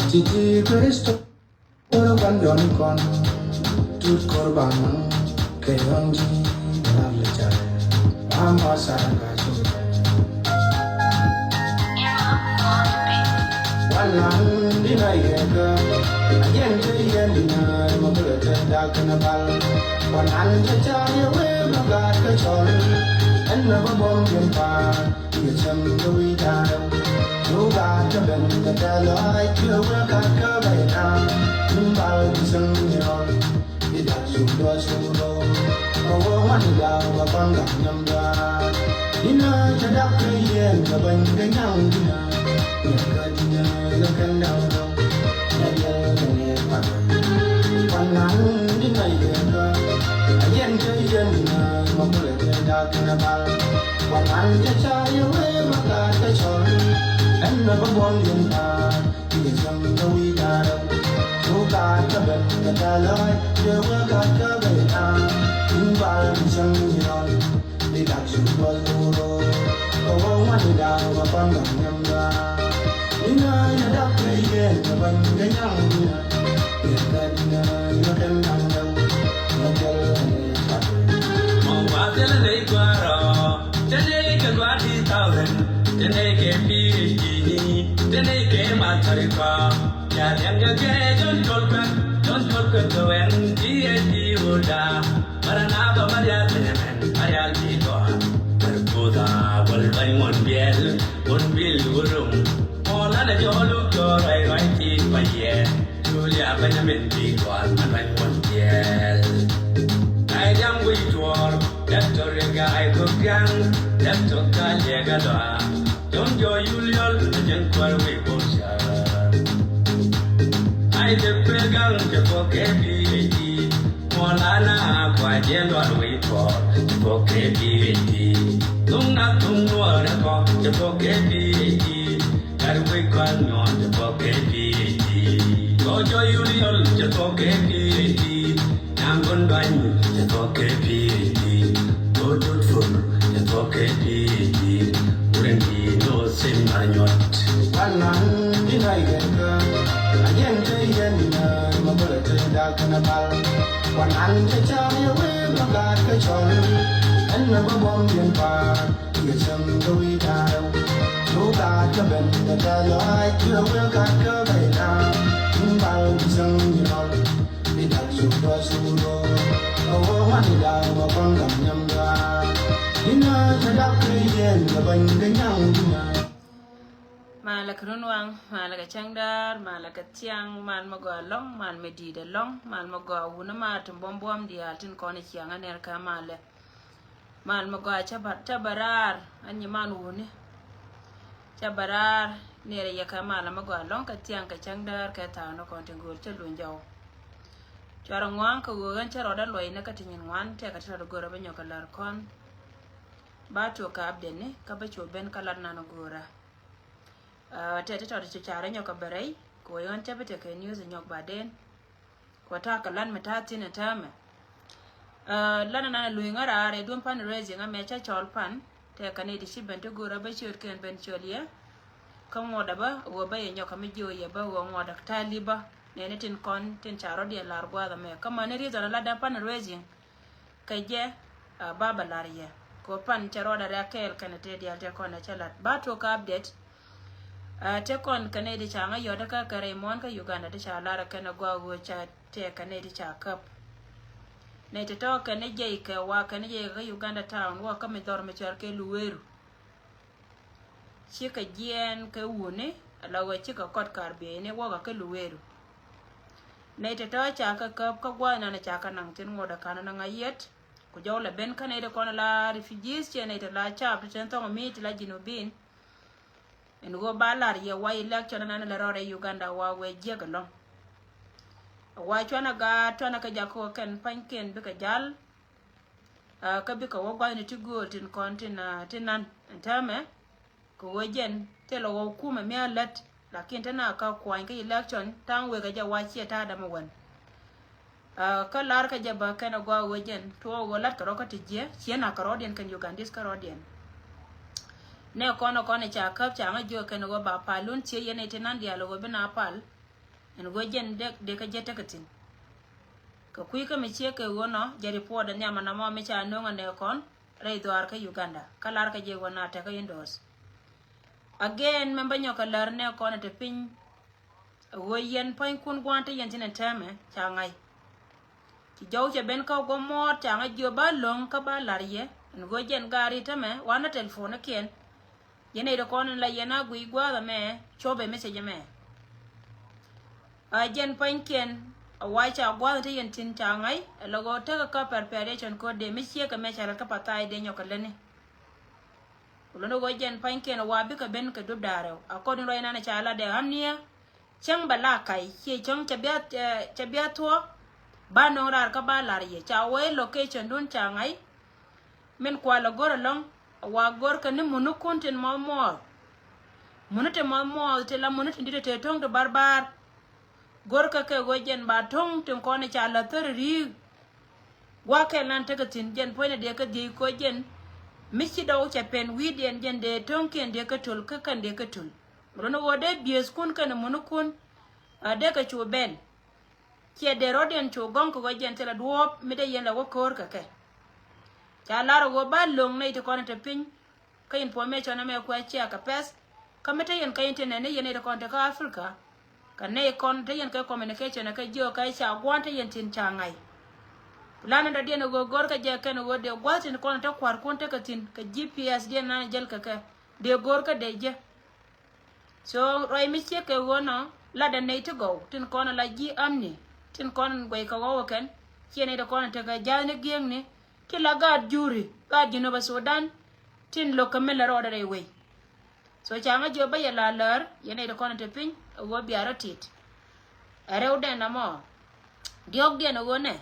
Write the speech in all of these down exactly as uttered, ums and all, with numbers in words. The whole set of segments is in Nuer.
Titi Kristo kor ban dɔn kɔn tut kor ban kɛ yɔn ji̱ ral lɛ ca. Ama sara ka cu. Wanan di na yɛ ka a yɛn te yɛn di na ma bɛ te da kana bal. Wanan te ca yɛ we ma ga ka chol. Ɛn na ba bom yɛn pa. Yɛ cɛm kɛ wi̱i̱ da̱a̱n. Cu gaat kä ben kɛ tɛ̈th lɔaac kiɛ wee kat kä bɛy da̱a̱n. Min bal bi cäŋ ni rɔl. I̱ dak cuk duɔ̱c cuk rɔl. Kɛ wee ŋuan i̱ da̱a̱n bɛ kɔn gak nyam da̱a̱n. Inä cɛ dak kä yɛn kɛ bäny kɛ nyaŋ dinä. Yɛ kä dinä yɛ kɛn da̱a̱n rɔl. Yɛ yɛ kɛ ni pat. Kuan naŋ dinä yɛ kä. A yɛn kɛ yɛn dinä ma kulɛ kɛ dak kɛnɛ bal. Wanan jɛ ca yɛ wee ma gaat kɛ cɔl. Ɛn mɛ bä buɔ̱m diɛn pa̱a̱r. Ti kɛ cäŋ kɛ wi̱i̱ da̱a̱r. Cu gaat kɛ ben kɛ tɛ̈th lɔaac. Yɛ wee gaat kɛ ben da̱a̱r. Tin bal bi cäŋ ni rɔl. Di dak cu duɔl duur. Kɛ wä ŋuan di da̱a̱r bɛ kɔn gaŋ nyam da̱a̱r. Inä yɛ dak kɛ yɛn kɛ bäny kɛ nyaŋ dinä. Yɛ kɛ dinä yɛ kɛn da̱ŋ däŋ. Yɛ kɛl kɛ ni kat. Mɔ wa thil ni guarɔ. Tene kɛ gua di thousand, tene kɛ PhD ni, tene kɛ master kua. Ya liang kɛ kɛ John Tolkien, John Tolkien kɛ wɛn PhD holder. Bara na ba Marial Benjamin, Marial di gua. Bar kuda, wal bany mon biel, mon bil wulum. Mola na jolu jora i roi ti pa ye. Julia Benjamin di gua, man bany mon biel. Ai jam wi tuor. Doctor Yega ai kok yang, Doctor Kal Yega dɔa. Jɔn jɔ Yuliɔl, jɛn kual wei bosha. Ai de pegang, jɛ kok kɛ PhD. Mɔlana kua jɛn dɔar wei bor, jɛ kok kɛ PhD. Tung na tung nuɔr kɔ, jɛ kok kɛ PhD. Kar wei kɔn nyɔn, jɛ kok kɛ PhD. Jɔ jɔ Yuliɔl, jɛ kok kɛ PhD. Naŋ gun bany, jɛ thok kɛ PhD. Go dut fur, jɛ thok kɛ PhD. Wurɛn di no sim mar nyuɔt. Wanan di na yɛ kä. A yɛn te yɛn di na ma bä te dak na bal. Wanan te ca yɛ wee ma gaat kɛ cɔl. Ɛn na bä bom yɛn pa̱a̱r. Yɛ cäŋ kɛ wi̱i̱ da̱a̱r. Cu gaat kɛ ben kɛ tɛ̈th lɔaac. Yɛ wee gaat kɛ bɛy da̱a̱r. Tin bal bi cäŋ ni rɔl. Di dak cu duɔl cu rɔl. Kɛ wä ŋuan di da̱a̱r bɛ kɔn gam nyam da̱a̱r. Inä cɛ dak kɛ yɛn kɛ bäny kɛ nyaŋ dinä. Malɛ kɛ run waŋ, malɛ kɛ cäŋ da̱a̱r, malɛ kɛ thiaŋ, mal mɛ gɔaa ɛlɔ̱ŋ, mal mɛ di̱i̱t ɛlɔ̱ŋ, mal mɛ gɔaa wunä, mal tin buɔ̱m buɔ̱m diaal tin kɔn i̱ ciaŋ anɛr kä malɛ. Mal mɛ gɔaa cä bä, cä bä raar, an nyi man wuni. Cä bä raar, nɛrɛ yɛ kä mal mɛ gɔaa ɛlɔ̱ŋ kɛ thiaŋ kɛ cäŋ da̱a̱r kɛ tha̱a̱ŋ ni kɔn tin go̱o̱r cä luny jɔw. Cuarɛ ŋɔaŋ kɛ ɣöö ɣän cä rɔɔdä luɔcnä kä ti nyin ŋuan, tëëkɛ ti tɔt go̱o̱rä bä nyɔk kɛ la̱r kɔn. Ba tuɔk kɛ update ni, kä bä cu ben kä lat nan go̱o̱rä. Aa, tëë ti tɔt ci carɛ nyɔk kɛ bɛ rɛy, kɛ ɣöö ɣän cä bi tekɛ news nyɔk baden. Kɛ ta̱a̱ kɛ lan mi ta̱a̱ thi̱n ɛ täämɛ. Aa, lan ɛnan ɛ luny ŋä raar ɛ duɔ̱n pan raising amɛ cä cɔl pan. Tëëkɛ ni ti ci ben ti go̱o̱rä bä ciöt kɛn ben cɔl yɛ. Kä ŋuɔ̱t ɛ bä ɣöö bä yɛ nyɔk kɛ mi jiö yɛ bä ɣöö ŋuɔ̱t ɛ ta̱a̱ li bä. Nɛni tin kɔn tin ca rɔ̱diɛn lar gua̱a̱th ɛmɛ. Kä mäni reason ɛ lat dee pan raising. Kɛ jɛ, a, ba bɛ lar yɛ. Kɛ pan cɛ rɔɔdɛ rɛk kɛɛl kɛnɛ tëë diaal tëë kɔn ɛ cɛ lat. Ba tuɔk kä update. A, tëë kɔn kɛ nɛy ti ca ŋä yɔt kä kɛ rɛy muɔ̱ɔ̱n kä Uganda ti ca lar kɛnɛ gɔaa ɣöö ca tëë kɛ nɛy ti ca käp. Nɛy ti tɔ̱ kɛnɛ jɛy kɛ wa kɛnɛ jɛy kɛ Uganda town wä kä mi dhɔr mi cɔal kɛ Luweru. Cikɛ jiɛɛn kɛ wuni ala ɣöö cikɛ kɔt kar bieyni wäkä kä Luweru. Nɛy tɔ̱tɔ̱ ca kɛ käp kä gua̱a̱th nan ca kɛ naŋ thi̱n ŋuɔ̱t ɛ ka̱n naŋ a yiet. Ku jɔw lɛ ben kä nɛy ti kɔn la refugees ciɛ nɛy ti la cap ti ten thɔŋ mi ti la Jinubin. Ɛn ɣöö ba lar yɛ wa election nan lɛ rɔɔdɛ Uganda wa wee jiäk ɛlɔ̱ŋ. Wa cuanɛ gaat cuanɛ kɛ jak kɛ kɛn pa̱nykiɛn bikɛ jal. Aa, kä bikɛ wä gua̱thni ti gööl tin kɔn tin, aa, tin nan ɛn täämɛ. Kɛ ɣöö jɛn thilɛ ɣöö kumɛ mi a lät lakin te na ka kuany kä election ta̱a̱ŋ wekɛ jɛ wa ciɛ ta̱a̱ dämɛ wän. Aa, kä lar kä jɛ bä kɛn a gɔaa ɣöö jɛn tuɔɔk ɣöö lat kɛ rɔ kä ti jiɛ ciɛ nak kɛ rɔɔdiɛn kɛn Ugandese kä rɔɔdiɛn. Nɛ kɔn ɛ kɔn ɛ ca käp ca ŋä jiök kɛn ɣöö ba pal lun ciɛ yɛn ɛ ti nan diaal ɣöö bi na pal. Ɛn ɣöö jɛn dee, dee kä jɛ tekɛ thi̱n. Kɛ kui̱ kä mi ciek kɛ ɣöö nɔ jɛ report ɛ nhiam ɛn ɛmɔ mi ca nööŋ ɛ nɛ kɔn rɛy dhɔaar kä Uganda. Kä lar kɛ jɛ ɣöö na tekɛ indoors. Again, mɛn bä nyɔk kɛ lär nɛ kɔn ɛ te piny. Ɛ ɣöö yɛn pua̱nykun gua̱a̱n te yɛn thi̱n ɛn täämɛ ca ŋa̱c. Ci jɔw cɛ ben kä guɔ muɔɔr ca ŋa̱c jiö ba lo̱ŋ kä ba la̱r yɛ. Ɛn ɣöö jɛn gaari tämɛ wanɛ telephone kiɛn. Yɛn nɛy ti kɔn in la yɛn a guic gua̱a̱th ɛmɛ, cop ɛ message ɛmɛ. A jɛn pua̱nykiɛn a wa ca gua̱a̱th in te yɛn thi̱n ca ŋa̱c, ɛ lɔ ɣöö tekɛ kä preparation kä dee mi ciek ɛmɛ ca lät kä pa̱tha̱a̱c dee nyɔk kɛ lätni. Ku lotni ɣöö jɛn pua̱nykiɛn a wa bikɛ ben kɛ dup da̱ŋ rɛw. According ruac nan ca la dee ɣän niɛ, cäŋ bɛ la kac, ciɛ cäŋ cɛ bia, eh, cɛ bia thuɔ̱k, ba nöŋ raar kä ba la̱r yɛ. Ca wee location dun ca ŋa̱c, min kualɛ go̱r ɛlɔ̱ŋ, a wa go̱r kɛ ni muni kun tin mɔth muɔɔth. Muni tin mɔth muɔɔth, ti la muni tin di̱t te to̱ŋ ti barbar. Go̱r kɛ kɛ ɣöö jɛn ba to̱ŋ tin kɔn ca la thäri ri̱i̱k. Gua̱a̱k kɛl nan tekɛ thi̱n jɛn puɔ̱nydɛ dee kä dhiec koc jɛn. Mi ci dɔw cɛ pɛn wi̱i̱diɛn jɛn dee to̱ŋkiɛn dee kä töl kä kɛn dee kä töl. Run ɣöö dee biëëthkun kɛnɛ munikun, a dee kɛ cu ben. Ciɛ dee rɔ̱diɛn cu gɔ̱ŋ kɛ ɣöö jɛn thilɛ duɔ̱ɔ̱p mi dee yɛn la wä ko̱o̱r kɛ kɛ. Ca lar ɣöö ba lo̱ŋ nɛy ti kɔn te piny. Kä information ɛmɛ kuɛ ciɛ kɛ pɛth. Kä mi te yɛn kä internet ni yɛn nɛy ti kɔn te kä Africa. Kä nɛy kɔn te yɛn kɛ communication ɛ kɛ jiök kɛ ca gua̱n te yɛn thi̱n ca ŋa̱c. Plan in dɔ̱diɛn ɛ ɣöö go̱r kɛ jɛ kɛn ɛ ɣöö dee gua̱th tin kɔn te kua̱rkun tekɛ thi̱n kɛ G P S diɛn nan jäl kɛ kɛ. Dee go̱r kä dee jɛ. So ruac mi ciek kɛ ɣöö nɔ latdɛ nɛy ti gɔw tin kɔn ala ji̱ amni tin kɔn guɛc kɛ ɣɔw ɛ kɛn. Ciɛ nɛy ti kɔn tekɛ ja̱a̱th ni gi̱eŋni ti la gaat juri gaat Jinub Sudan. Tin lo̱k kɛ mi lɛ rɔɔdɛ rɛy wec. So ca ŋä jiök bä yɛ la lär yɛ nɛy ti kɔn te piny ɛ ɣöö bia rɔ tit. Ɛ rɛwdɛn ɛmɔ diɔ̱ɔ̱kdiɛn ɛ ɣöö nɛ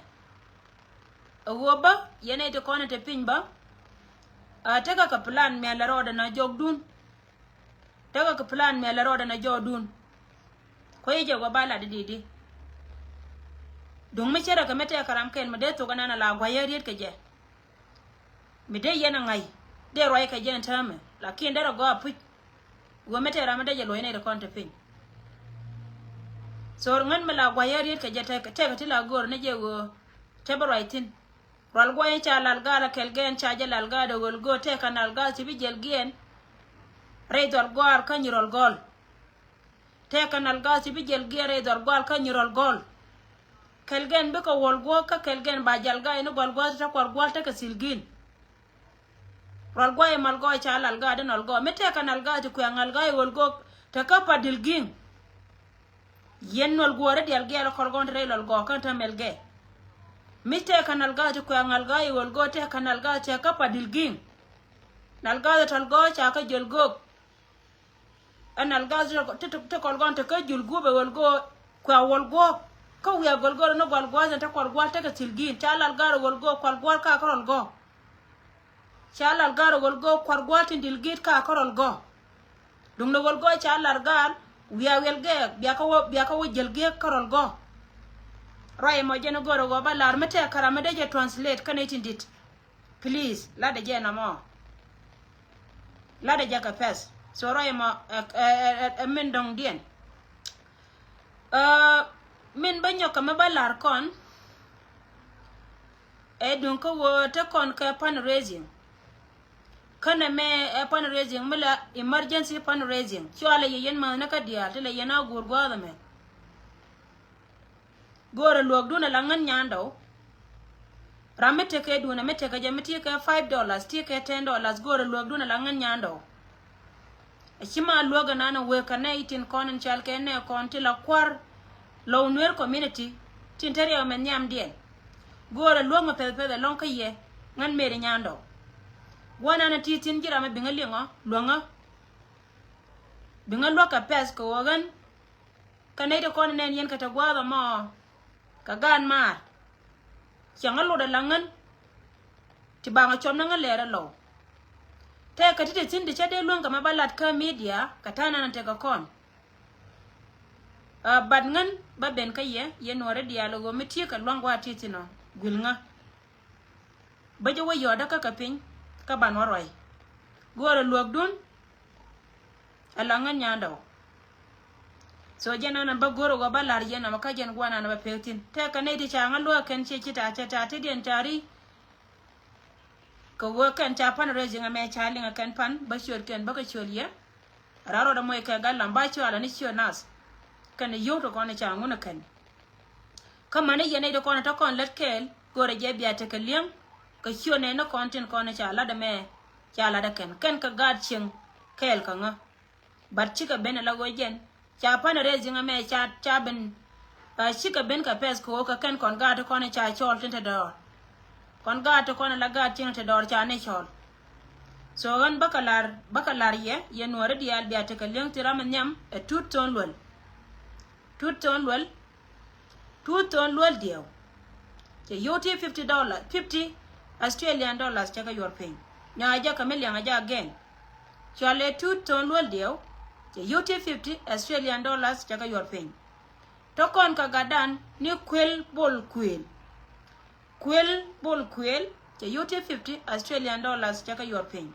ɛ ɣöö bä yɛ nɛy ti kɔn te piny bä. A tekɛ kɛ plan mi a lɛ rɔɔdɛ na jɔkdun. Tekɛ kɛ plan mi a lɛ rɔɔdɛ na jɔkdun. Kuɛ jɛ wä ba lat di di di. Duŋ mi cärɛ kɛ mi tɛk kɛ ram kɛn mi dee thok ɛnan a la gua̱c yɛ riet kɛ jɛ. Mi dee yɛn a ŋa̱c dee ruac kɛ jɛn täämɛ lakin derɛ gɔaa puc. Ɣöö mi tɛk ram mi dee jɛ luɔ̱c nɛy ti kɔn te piny. So ŋän mi la gua̱c yɛ riet kɛ jɛ tɛk tɛk ti la go̱o̱r ni jɛ ɣöö te bi ruac thi̱n. Rual gua̱c ca lal gaal a kɛl gɛn ca jɛ lal gaal de ɣöl go̱o̱r tɛk kɛ nal gaal ti bi jɛl giɛn. Rɛy dhɔl gɔaar kä nyi rɔl gɔl. Tëëkɛ nal ga̱a̱th ti bi jɛl giɛɛr rɛy dhɔl gua̱a̱l kä nyi rɔl gɔl. Kɛl gɛn bikɛ wuɔl guɔ̱ɔ̱k kä kɛl gɛn ba jal ga̱a̱c ni gua̱l gua̱a̱th ti te kual gua̱a̱l tekɛ thil gi̱n. Rɔl gua̱a̱c imal gɔɔy ca lal ga̱a̱c di nɔl gɔɔy mi tëëkɛ nal ga̱a̱th ti kuɛ̈ɛ̈ ŋal ga̱a̱c iwɔl guɔ̱ɔ̱k te kä pa dil gi̱n. Yɛn nuɔl guɔ̱ɔ̱r i̱ dial giɛɛl ikɔl gɔ̱ɔ̱n ti rɛy lɔl gɔɔk kä tämɛl gɛɛ. Mi tëëkɛ nal ga̱a̱th ti kuɛ̈ɛ̈ ŋal ga̱a̱c iwɔl guɔ̱ɔ̱k tëëkɛ nal ga̱a̱th tëëkɛ pa dil gi̱n. Nal ga̱a̱th tɔl gɔɔk ca kä jol go̱o̱k. Ɛ nal ga̱a̱th ti, ti, ti kɔl gɔn te kä jul gup ɛ ɣöl go̱o̱k kuɛ a wuɔl guɔ̱ɔ̱k. Kä wiaa gɔl go̱o̱k ni gual gua̱a̱th ɛn te kual gua̱a̱l tekɛ thil gi̱i̱n ca lal ga̱a̱th ɛ ɣöl go̱o̱k kual gua̱a̱l ka kä rɔl gɔ̱ɔ̱k. Ca lal ga̱a̱th ɛ ɣöl go̱o̱k kual gua̱a̱l tin dil gi̱i̱t ka kä rɔl gɔ̱ɔ̱k. Duŋdɛ ɣöl go̱o̱k ca lal ga̱a̱th wiaa wiɛl gɛɛk bia kä wä, bia kä wä jäl gi̱eek kä rɔl gɔ̱ɔ̱k. Ruac ɛmɔ jɛn ɛ go̱o̱r ɛ ɣɔw ba lar mi tɛk kä ram mi dee jɛ translate kä nɛy tin di̱t. Please, latdɛ jɛ nɔmɔ. Latdɛ jɛ kɛ pɛth. So ruac ɛmɔ ɛ, ɛ, ɛ, ɛ min dɔ̱ŋdiɛn. Ɛ, min bä nyɔk kɛ mi bä la̱r kɔn. Ɛ duŋ kä wä te kɔn kɛ fundraising. Kä nɛmɛ ɛ fundraising mi la emergency fundraising. Cua lɛ yɛ yɛn mäthni kä diaal ti lɛ yɛn a guur gua̱a̱th ɛmɛ. Go̱o̱rɛ luäkdun ala ŋän nyandɔw. Ram mi tekɛ duun ɛ mi tekɛ jɛ mi tekɛ five dollars, tekɛ ten dollars, go̱o̱rɛ luäkdun ala ŋän nyandɔw. A ci ma luäk ɛnan ɛ wek kɛ nɛy tin kɔn in cal kɛ nɛ kɔn ti la kua̱r Lɔw Nuer community tin te riɛw mɛ nhiamdiɛn. Go̱o̱rɛ luäk mɛ pɛth pɛth ɛlɔ̱ŋ kä yɛ ŋän meri nyandɔw. Gua̱nan ɛ ti thi̱n ji̱ ram ɛ biŋä liŋɔ luäŋä. Biŋä luäk kɛ pɛth kɛ ɣöö ɣän Kä nɛy ti kɔn nɛn yɛn kɛ te gua̱a̱th ɛmɔ kɛ gaan maar. Cäŋ ɛ lot ɛ la ŋän ti baŋ ɛ cuɔp ni ŋän lɛɛr ɛ Lɔw. Tëëkɛ ti te thi̱n ti cä dee luäŋ kɛ mɛ ba lat kä media kɛ ta̱a̱ nan ɛ tekɛ kɔn. Ɛ, but ŋän bä ben kä yɛ yɛ nuɔ̱ɔ̱ri diaal ɛ ɣöö mi ti̱i̱ kɛ lua̱ŋ gua̱a̱th ti thi̱n ɔ guil ŋä. Bä jɛ wä yɔɔdä kä kɛ piny kä ban wä ruac. Go̱o̱rɛ luäkdun. Ɛ la ŋän nyandɔw. So jɛn nɔnɔ bä go̱r ɣöö bä la̱r jɛn nɔmɔ kä jɛn guanan bä pek thi̱n. Tɛkɛ nɛy ti ca ŋä luäk kɛn ciɛ ci ta̱a̱ cɛ ta̱a̱ ti diɛn ca ri. Kɛ ɣöö kɛn ca fundraising ɛmɛ ca liŋ ɛ kɛn pan bä ciöt kɛn bä kɛ ciöl yɛ. Raa rɔɔdɛ moc kɛ gat lam ba ciöl ani ciöt nath. Kɛn yio̱w ti kɔn ca ŋun ɛ kɛn. Kä mani yɛn nɛy ti kɔn ɛ te kɔn lät kɛɛl go̱rɛ jɛ bia tekɛ li̱eŋ. Kɛ ciöt nɛy ni kɔn tin kɔn ca lat ɛmɛ ca lat ɛ kɛn kɛn kɛ gaat cieŋ kɛɛl kɛ ŋä. But cikɛ ben ala ɣöö jɛn ca fundraising ɛmɛ ca ca ben. Cikɛ ben kɛ pɛth kɛ ɣöö kɛ kɛn kɔn gaat ti kɔn ca cɔɔl tin te dɔɔr. Kɔn gaat ti kɔn ala gaat tin te dɔɔr ca ni cɔɔl. So ɣän bäkɛ lar bäkɛ lar yɛ yɛ nuɔri diaal bia tekɛ li̱eŋ ti ram in nhiam ɛ Tut Thon Luel. Tut Thon Luel. Tut Thon Luel diɛw. Cɛ yio̱w ti fifty dollar, fifty Australian dollars cɛ kɛ yuɔr piny. Nyɔa jɛ kɛ mi liɛŋ a jɛ again. Cualɛ Tut Thon Luel diɛw. Cɛ yio̱w ti fifty Australian dollars cɛ kɛ yuɔr piny. Tɔ kɔn kɛ gatdan ni Kuel Bol Kuel. Kuel Bol Kuel cɛ yio̱w ti fifty Australian dollars cɛ kɛ yuɔr piny.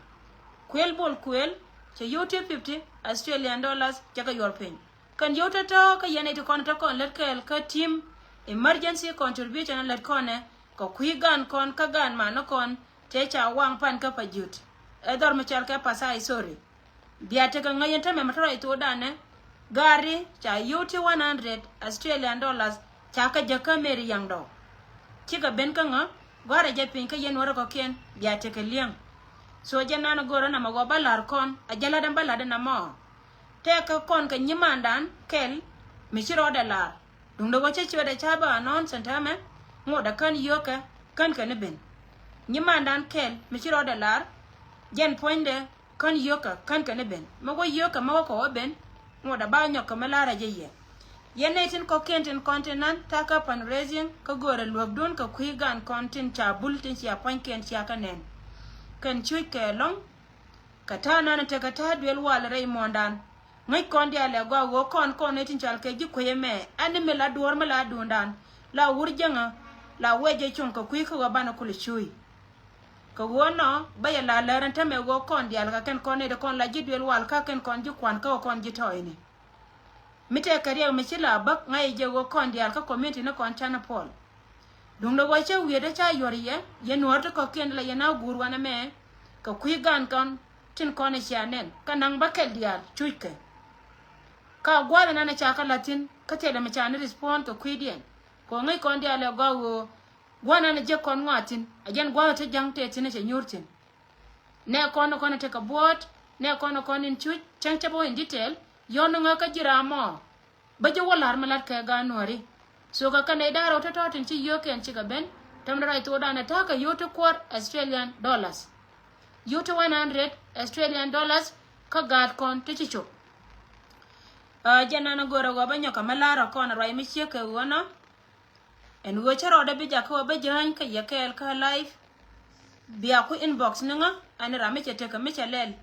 Kuel Bol Kuel cɛ yio̱w ti fifty Australian dollars cɛ kɛ yuɔr piny. Kɛn yio̱w tɔ̱tɔ̱ kä yɛn iti kɔn tɔ̱ kɔn lät kɛɛl kä team emergency contribution lät kɔnɛ kɛ kui̱ gan kɔn kä gan manä kɔn tëë ca waŋ pan kä pa jut. Ɛ dhɔr mi cɔal kɛ Pasai, sorry. Bia tekɛ ŋäc in tämɛ mi tɔrɔ i thokdan ɛ gari ca yio̱w ti one hundred Australian dollars ca kɛ jäk kä meri yaŋdɔ. Cikɛ ben kä ŋä gɔ̱a̱rɛ jɛ piny kä yɛn wärä kɔ̱kiɛn bia tekɛ li̱eŋ. So jɛ nan go̱rä namɔ gɔɔ bä la̱r kɔn a jɛ la̱t ɛn bä la̱t ɛn namɔ. Tɛkɛ kɔn kɛ nyimandan kɛl mi ci rɔɔdɛ la̱r. Duundɛ wä cä ciötdɛ ca bä announce ɛn täämɛ ŋotdɛ kän yio̱kɛ kän kɛ ni ben. Nyimandan kɛl mi ci rɔɔdɛ la̱r jɛn puɔ̱nydɛ kän yio̱kɛ kän kɛ ni ben. Mi wä yio̱kɛ mi wä kɛ wä ben ŋotdɛ ba nyɔk kɛ mi la̱r a jɛ yɛ. Yɛn nɛy tin kɔ̱kiɛn tin kɔn tin nan ta̱kä fundraising kä göörɛ luäkdun kɛ kui̱ gan kɔn tin ca bul tin cia pua̱nykiɛn cia kɛ nɛn. Kɛn cuc kɛ ɛlɔ̱ŋ. Kɛ ta̱a̱ nɔnɔ tekɛ ta̱a̱ duel wal rɛy muɔ̱ɔ̱ndan. Ŋäc kɔn diaal ɛ gɔaa ɣöö kɔn kɔn nɛy tin cɔal kɛ ji̱ kuec ɛmɛ ɛn ni mi la duɔ̱ɔ̱r mi la duundan la wur jiäŋä la wec jɛ cuŋ kɛ kui̱ kä ɣöö banɛ kulɛ cuuc. Kɛ ɣöö nɔ bä yɛ la lär ɛn tämɛ ɣöö kɔn diaal kɛ kɛn kɔn nɛy ti kɔn la ji̱ duel wal kä kɛn kɔn ji̱ kuan kä ɣöö kɔn ji̱ tɔɔyni. Mi tɛkɛ riɛk mi ci la bäk ŋa̱c jɛ ɣöö kɔn diaal kä community ni kɔn canɛ puɔl. Duundɛ wä cä wi̱i̱dä ca yuɔr yɛ yɛ nuɔ̱ɔ̱r ti kɔ̱kiɛn la yɛn a guur wanɛ mɛ kɛ kui̱ gan kɔn tin kɔn ɛ cia nɛn kä naŋ bä kɛl diaal cuckɛ. Ka gua̱a̱th ɛnɛn ɛ ca kä la̱thi̱n kä thilɛ mi ca ni respond kɛ kui̱diɛn. Kɛ ɣöö ŋäc kɔn diaal ɛ gɔaa ɣöö gua̱a̱th ɛnɛn ɛ jek kɔn ŋɔaathi̱n ɛ jɛn gua̱a̱th ɛ te ja̱ŋ tëë thi̱n ɛ cɛ nyuur thi̱n. Nɛ kɔn kɔn tekɛ buɔ̱ɔ̱t nɛ kɔn kɔn in cuc cäŋ cä bä in detail. Yɔn ŋä kä ji̱ ram mɔ bä ji̱ wä la̱r mi la̱t kɛ gaan nuɔ̱ri. So kɛ kɛn nɛy da̱rɛ wä tɔ̱tɔ̱ tin ci yio̱o̱kiɛn cikɛ ben. Tɛm dɛ ruac thokdan ɛ ta̱a̱ kɛ yio̱o̱ ti kuɔr Australian dollars. Yio̱o̱ ti one hundred Australian dollars kä gaat kɔn ti ci cop. Ɛ jɛn nan ɛ go̱rɛ ɣɔ̱ bä nyɔk kɛ mi la̱r ɛ kɔn ɛ ruac mi ciek kɛ ɣöö nɔ. Ɛn ɣöö cä rɔɔdɛ bi jakä wä bä jäny kä yɛ kɛɛl kä live. Bia ku inbox ni ŋä ɛn ram mi cɛ tekɛ mi cɛ lɛl.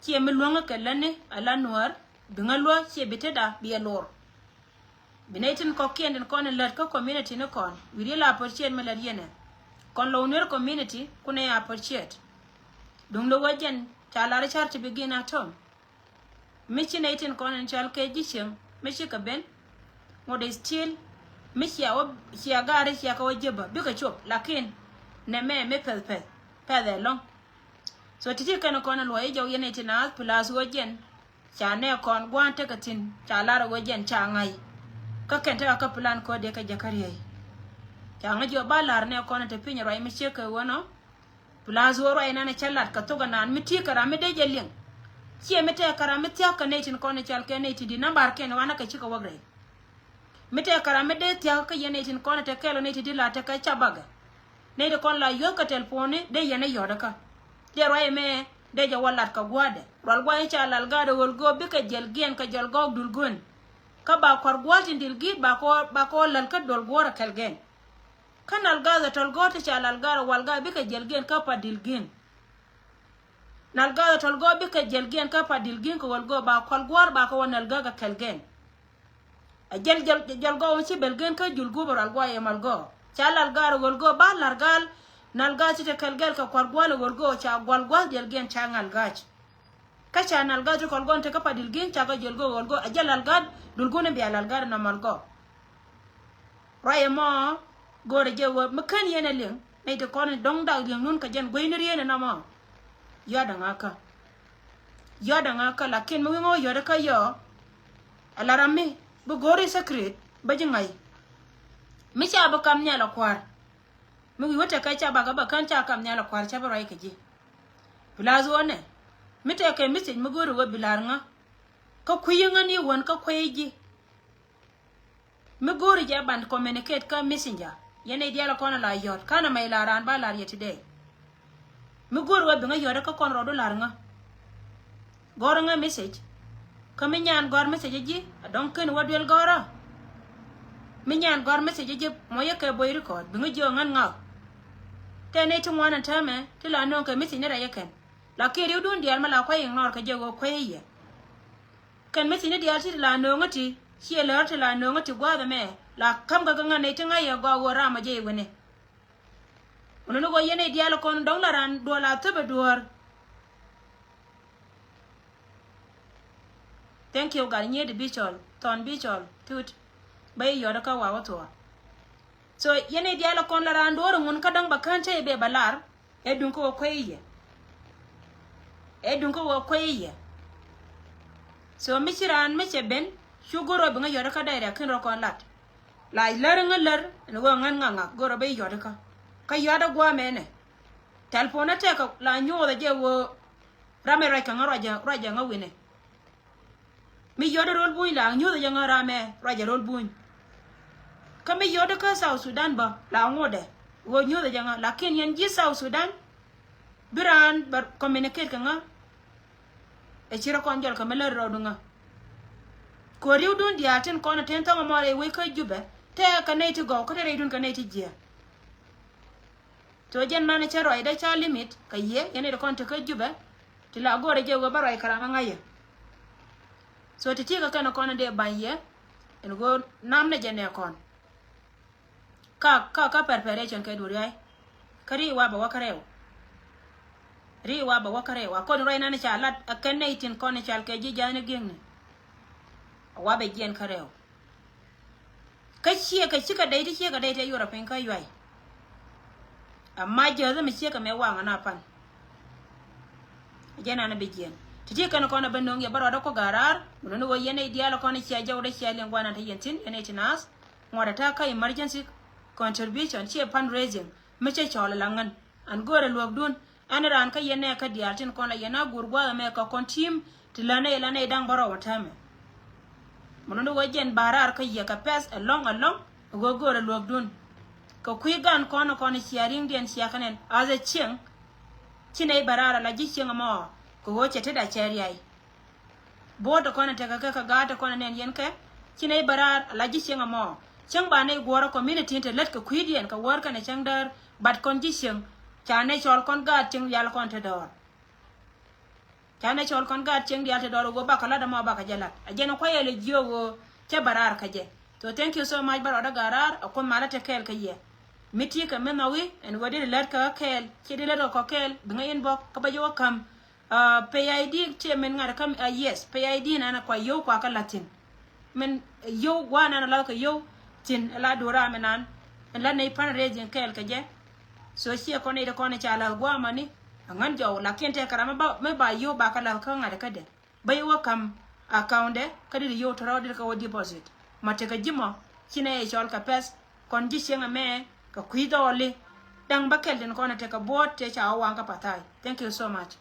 Ciɛ mi luäŋä kɛ lätni a la nuäär bi ŋä luäk ciɛ bi tetda bi ɛ lor. Bi nɛy tin kɔ̱kiɛn tin kɔn in lät kä community ni kɔn wi̱i̱ riel a appreciate mi lät yɛnɛ. Kɔn lo̱w nuer community kunɛ appreciate. Duŋdɛ wä jɛn ca lar car ti bi gin a tɔm. Mi ci nɛy tin kɔn in cɔal kɛ ji̱ cieŋ mi cikɛ ben. Ŋot is still mi cia wä cia gaari cia kɛ wä jiäbä bikɛ cop lakin nɛ mɛ mi pɛth pɛth pɛth ɛlɔ̱ŋ. So ti̱ti̱ kɛn kɔn in luɔc i̱ jɔw yɛn nɛy tin naath plus wä jɛn ca nɛ kɔn gua̱a̱n tekɛ thi̱n ca lar wä jɛn ca ŋa̱c. Kä kɛn tekɛ kä plan kɔdɛ kɛ jɛ kä riey. Ca ŋäc jɔw ba lar nɛ kɔn in te piny ruac mi ciek kɛ wä nɔ. Plus wä ruac nan cä lat kɛ thok anan mi ti kɛ ram mi dee jɛ liŋ. Ciɛ mi tɛk kɛ ram mi thia̱k kɛ nɛy tin kɔn cɔal kɛ nɛy ti di nambar kɛn wanɛ kɛ cikɛ wäk rɛy. Mi tɛk kɛ ram mi dee thia̱k kä yɛn nɛy tin kɔn te kɛl nɛy ti di la tekɛ ca bakɛ. Nɛy ti kɔn la yuɔ̱th kɛ tɛlponi dee yɛn ɛ yɔ̱t kä. Dee ruac ɛmɛ dee jɛ wä lat kɛ gua̱a̱dɛ rual gua̱a̱ in ca lal ga̱a̱dɛ ɣöl go̱o̱p bikɛ jɛl giɛn kɛ jɔl gɔɔk dul gua̱n. Kä ba kua̱r gua̱a̱l tin dil gi̱i̱t ba kɛ wä lal kä duɔl guɔ̱ɔ̱rɛ kɛl gɛn. Kä nal gath ɛ tɔl gɔ̱r ti ca lal gath ɛ wal gath bikɛ jiɛl giɛn kä pa dil giɛn. Nal gath ɛ tɔl gɔ̱r bikɛ jiɛl giɛn kä pa dil giɛn kɛ wal gɔ̱r ba kɔl gua̱r ba kɛ wä nal gath ɛ kɛl gɛn. Ɛ jiɛl jiɛl jiɛl gɔ̱r wä ci bɛl gɛn kä jul gup ɛ rual guay ɛ mal gɔ̱r. Ca lal gath ɛ wal gɔ̱r ba lar gal nal gath ci te kɛl gɛl kɛ kual gual ɛ wal gɔ̱r ca gual gual jiɛl giɛn ca ŋal gath. Kä ca nal gat ti kɔl gɔn ti kä pa dil gin ca kä jel go ɣɔl go a jɛ lal gat dul gun in bia lal gat in nɔmɔl gɔ. Ruac ɛmɔ go̱o̱rɛ jɛ wä mi kän yɛn ɛ liŋ nɛy ti kɔn in dɔ̱ŋ dak liŋ nun kɛ jɛn gueyni rien in nɔmɔ. Yɔt ɛŋa kä. Yɔt ɛŋa kä lakin mi wi̱ŋ ɣä yɔt kä yɔ. Ɛ la ram mi bi go̱o̱ri secret bä ji̱ ŋa̱c. Mi ca bi kam nhial ɛ kua̱r. Mi wi̱i̱ wä tekɛ ca bakɛ bä kän ca kam nhial ɛ kua̱r ca bi ruac kɛ ji̱. Plus wä nɛ mi tekɛ message mi go̱o̱ri wä bi la̱r ŋä. Kä kui̱ ŋä ni wän kä kui̱ ji̱. Mi go̱o̱ri jɛ ban communicate kä messenger yɛn i̱ diaal kɔn la yɔt kanɛ mɛ ilar an ba lar yɛ today. Mi go̱o̱ri wä bi ŋä yɔt kä kɔn rɔɔdu lar ŋä. Gɔr ŋä message. Kä mi nyan gɔr message ji̱ a dɔŋ ken wä duel gɔrä. Mi nyan gɔr message ji̱ mɔ yɛ kɛ boy record bi ŋä jiɔ ŋän ŋaw. Tɛ ni ti ŋuan an täämɛ ti la no̱o̱ŋ kɛ message ni rɛy kɛn. Lakin riwdun diaal mi la kuay ignore kɛ jɛ wä kuay yɛ. Kɛn mi thi̱n i̱ diaal ti ti la nööŋä ti ciɛ lär ti la nööŋä ti gua̱a̱th ɛmɛ la ka̱m kɛ kɛ ŋa̱n nɛy ti ŋa̱c yɛ gɔaa ɣöö ram ɔ jɛ i̱ wi̱ni. Wuni ni ɣöö yɛn nɛy diaal kɔn dɔ̱ŋ la raan duɔl a thöp ɛ duɔ̱ɔ̱r. Thank you gat nyiet bi cɔl thɔn bi cɔl thut. Bä i̱ yɔt kä wa wä thuɔɔr. So yɛn nɛy diaal kɔn la raan duɔ̱ɔ̱r ŋun kä däŋ bä kään cä i̱ bɛ bä lar. Ɛ duŋ kä wä kuey yɛ. Ɛ duŋ kä wä kuey yɛ. So mi ci raan mi cɛ ben cu go̱r rɔ bi ŋä yɔt kä dɛy rɛk kin rɔ kɔn lat. La lär ŋä lär ni wä ŋän ŋaŋak go̱r rɔ bä yɔt kä. Kä yɔt ɛ guamɛ nɛ. Tɛlpon ɛ tɛk la nyuɔth ɛ jɛ wä. Ram ɛ ruac kä ŋä ruac ɛ ŋä winɛ. Mi yɔt rol buny la nyuth jɛ ŋä ramɛ ruacɛ rol buny. Kä mi yɔt kä South Sudan bä la ŋuɔdɛ ɣöö nyuth jɛ ŋä lakin yɛn ji̱ South Sudan. Bi raan bɛ communicate kɛ ŋä. Ɛ ci rɔ kɔn jɔl kɛ mi lär rɔɔdu ŋä. Kɛ riwdun diaal tin kɔn ɛ ten thɔŋ ɛmɔ rɛy wec kä Jubɛ tɛ kɛ nɛy ti gɔw kä te rɛydun kɛ nɛy ti jiɛɛr. Tɔ jɛn man cä ruacdä ca limit kɛ yɛ yɛn it kɔn ti kä Jubɛ. Ti la go̱rɛ jɛ wee bä ruac kɛ ram aŋa̱cä. So ti ti kɛ kɛn kɔn in dee ba̱ny yɛ in go̱o̱r nam ni jɛ nɛ kɔn. Ka ka ka preparation kɛ duɔ̱r yay. Kä ri wa bɛ wä kä rɛw. Ri wa bɛ wä kä rɛw a kɔn ruac nan ca lat a kɛn nɛ itin kɔn in cal kɛ ji̱ ja̱a̱ni gi̱eŋni. A wa bɛ jiɛn kä rɛw. Kä ciekɛ cikɛ dɛy ti ciekɛ dɛy ti yuɔrɛ piny kä yuay. Ama jiäth mi ciekɛ mɛ waŋ ana pan. Jɛn an bi jiɛn ti ti kɛn kɔn a ben no̱ŋ yɛ bä rɔɔdä kɔ ga̱ra̱a̱r mi nuni wä yɛn i̱ diaal kɔn i̱ cia jɔwdä cia liŋ guanan te yɛn thi̱n yɛn i̱ ti naath. Ŋuɔ̱t ata kä emergency contribution ciɛ fundraising mi cɛ cɔɔl ala ŋän. An go̱o̱rɛ luäkdun an raan kä yɛn nɛ kä diaal tin kɔn la yɛn a guur gua̱a̱th ɛmɛ kä kɔn ti̱i̱m ti länɛ ilanɛ idaŋ bä rɔw ɔ täämɛ. Mɛ nuni wä jɛn ba̱raar kä yɛ kɛ pɛth ɛlɔ̱ŋ ɛlɔ̱ŋ ɛ wä go̱o̱rɛ luäkdun. Kɛ kui̱ gan kɔn kɔn cia ri̱ŋdiɛn cia kɛ nɛn athɛ cieŋ. Ci nɛy ba̱raar ala ji̱ cieŋ ɛmɔ kɛ wä cɛ tetda cɛ riay. Bo̱o̱t kɔn tekɛ kɛ kɛ gaat kɔn nɛn yɛn kɛ ci nɛy ba̱raar ala ji̱ cieŋ ɛmɔ. Cieŋ ba nɛy guɔ̱ɔ̱rä community te lät kɛ kui̱diɛn kɛ wäär kɛnɛ cäŋ däär. Bat kɔn ji̱ cieŋ ca nɛy cɔl kɔn gaat cieŋ yal kɔn te dɔɔr. Ca nɛ cɔl kɔn gaat cieŋ diaal ti dɔɔr ɣöö bakɛ lat ɛmɔ bakɛ jɛ lat a jɛn kuayɛ lɛ jiök ɣöö cɛ bɛ raar kä jɛ. So thank you so much bä rɔɔdä gat raar a kuoth malä te kɛɛl kä yɛ. Mi ti kɛ mi nhɔki ɛn ɣöö di lät kä kɛɛl ci di lät kɔ kɛɛl bi ŋä inbox kä bä ji̱ wä käm. Pay I D ti min ŋa̱t kä yes pay I D nan kua yio̱w kua kä la̱thi̱n. Min yio̱w gua̱a̱r nan a lath kɛ yio̱w thi̱n a la duɔ̱ɔ̱r ram inan. Ɛn la nɛy fundraising kɛɛl kɛ jɛ. So ciɛ kɔn i̱ ti kɔn i̱ ca lath gua̱a̱r mani. Aŋän jɔw lakin tɛkɛ ram mi ba yio̱w ba kä lath kä ŋa̱t kädɛ. Bä yio̱w wä ka̱m account dɛ kä dit yio̱w tɔrɔ dit kɛ wä deposit. Ma tekɛ ji̱ mɔ ci nɛ i̱ cɔl kɛ pɛth kɔn ji̱ cieŋ ɛmɛ kɛ kui̱ dhɔɔli. Da̱ŋ bä kɛl tin kɔn i̱ tekɛ buɔ̱ɔ̱t tëë ca wä waŋ kä pa̱tha̱a̱c. Thank you so much.